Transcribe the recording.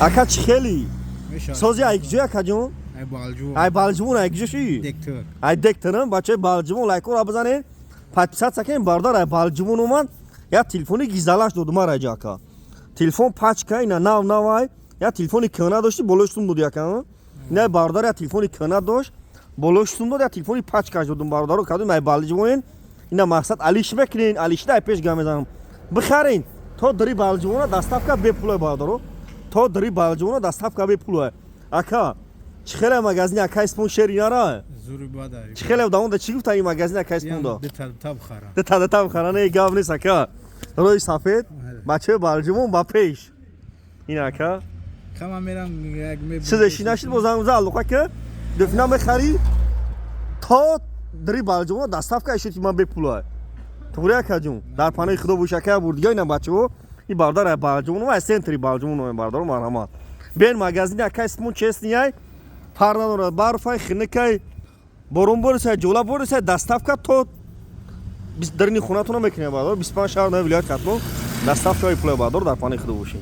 Ака, чӣ хели сози? Ай киҷо, акаҷон? Ай Балҷувон. Ай Балҷувон, ай киҷо ши? Дектор. Ай Декторам. Бачаи Балҷувон, лайкора бизанед, подписаться кунед. Бародар ай Балҷувон омад, як телефони гизалаш дод мара аҷа. Ака, телефон пачка ина нав навай. Як телефони кӯна дошти, болош сум дод яка. Ина бародар як телефони кӯна дошт, болош сум дод, як телефони пачкаш додум. Бародаро, кадом ай Балҷувонен, ина мақсад алиш мекунен, алишда ай пеш гам мезанам, бихарен. То дари Балҷувона доставка бепулай, бародаро, то дари Балҷувона доставка бепулай. Ака, чӣ хеле магазини акай Спон шери нара? Зури бада. Чӣ хеле давонда, чӣ гуфта ин магазини акай Спонда? Дета таб хара. Дета дета бихара, не гап нест, ака. Рои сафед, бачаи Балҷувон ба пеш. Ин ака. Кама мерам як ме. Чизе ши нашид, бо занг за, алоқа ки дефина мехарӣ, то дари Балҷувона доставка ишед, ки ман бепулай. Туғри, акаҷун, дар паноҳи Худо бош, ака. Бурдига ина бачаҳо, ин бародар ай Балҷувон, ай центри Балҷувон. Бародаро, марҳамат, биен магазини акай Спон, честный ай, фарқ надорад, барфай, хинакай, борон борисай, ҷола борисай, доставка то дарини хонатона мекунем, бародар. 25 шаҳр, вилоят Хатлон доставка бепулай. Бародар, дар паноҳи Худо бошед.